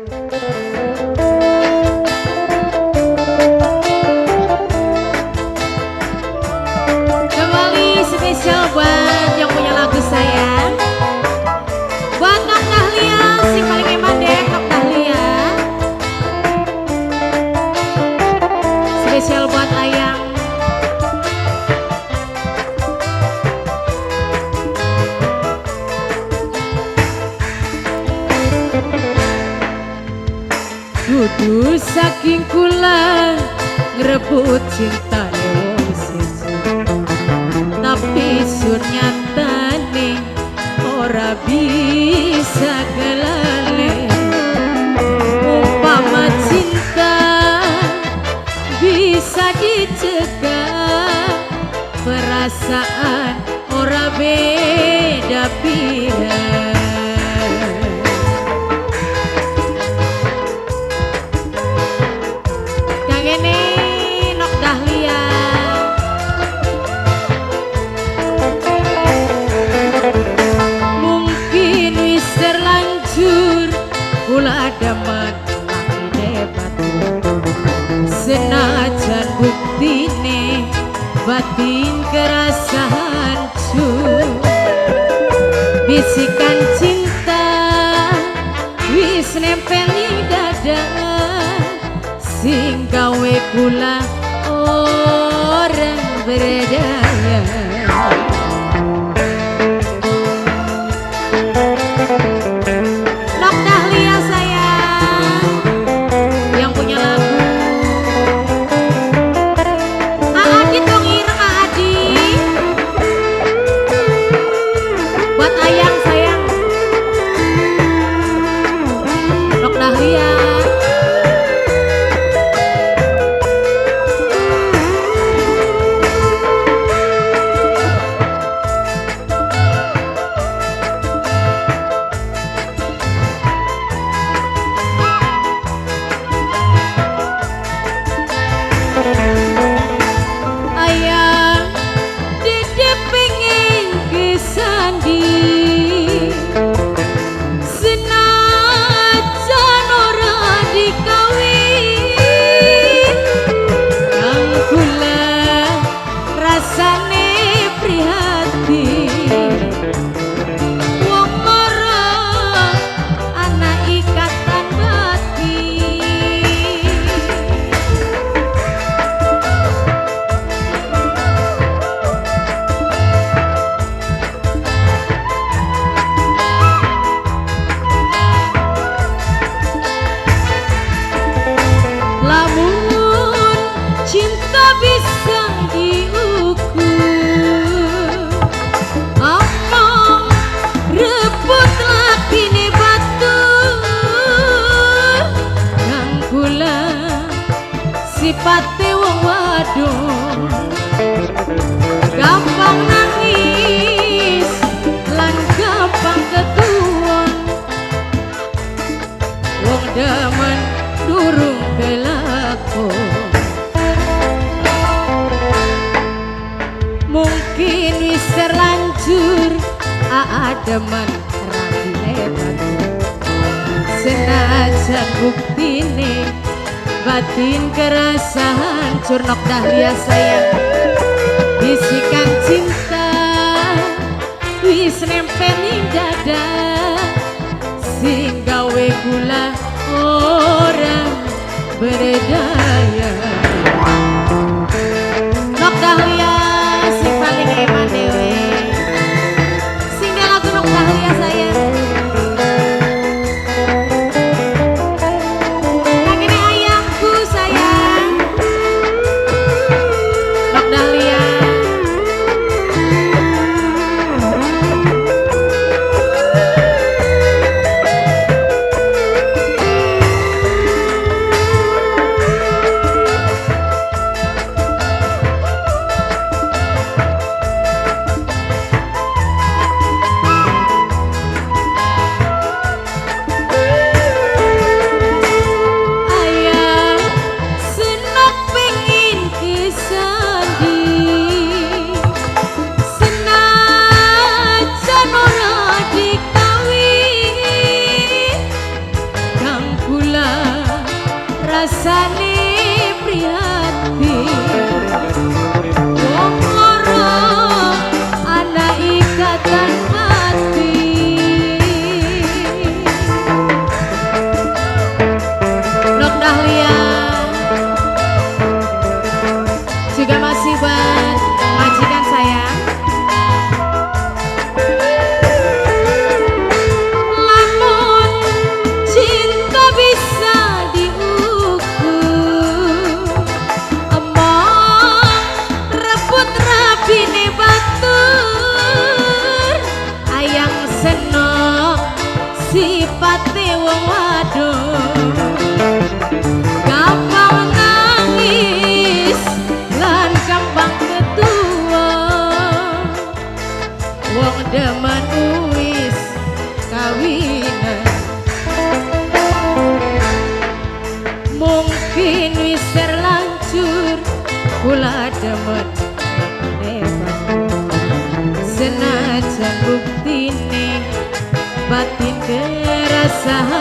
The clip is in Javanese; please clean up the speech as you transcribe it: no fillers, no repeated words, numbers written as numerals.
Kembali spesial buat yang punya lagu sayang. Buat Nok Dahlia, sing paling eman deh Nok Dahlia. Spesial buat Ayang. Kudu saking kula ngrebut cintane wong siji, tapi sunyatane ora bisa kelalen. Umpama cinta bisa dicegah, perasaan ora beda pihak. Kangene Nok Dahlia. Mungkin wis terlanjur kula demen lakine batur, senajan buktine batin kerasa hancur. Bisikan cinta wis nempel ning dada, sing gawe kula ora berdaya. Nok Dahlia sayang, yang punya lagu. Adi dong ireng Adi. Buat Ayang sayang. Nok Dahlia. Ayang, dede pengen kesandi, senajan ora dikawin. Kang kula rasane prihatin, wong loro ana ikatan batin. Lamun cinta bisa diukur, among rebut lakine batur. Kang kula sipate wong wadon, gampang nangis lan gampang ketuon. Wong demen durung kelakon. Mungkin wis terlanjur ademen rabine batur, senajan buktine batin kerasa hancur. Nok Dahlia sayang, bisikan cinta wis nempel ning dada, sing gawe kula ora berdaya. Nok Dahlia sing paling eman dewe. Sing dia lagu Nok Dahlia sayang. Kangene ayangku sayang. Nok Dahlia. Kula rasane prihatin. Wong loro ana ikatan batin. Nok Dahlia juga masih buat majikan saya. Lamun cinta bisa diukur, emong rebut rabine batur. Ayang senok sipate wong wadon, gampang nangis lan gampang ketua. Wong demen wis kawinan, mungkin wis terlanjur kula demen hebat. Senajan buktine batin kerasa.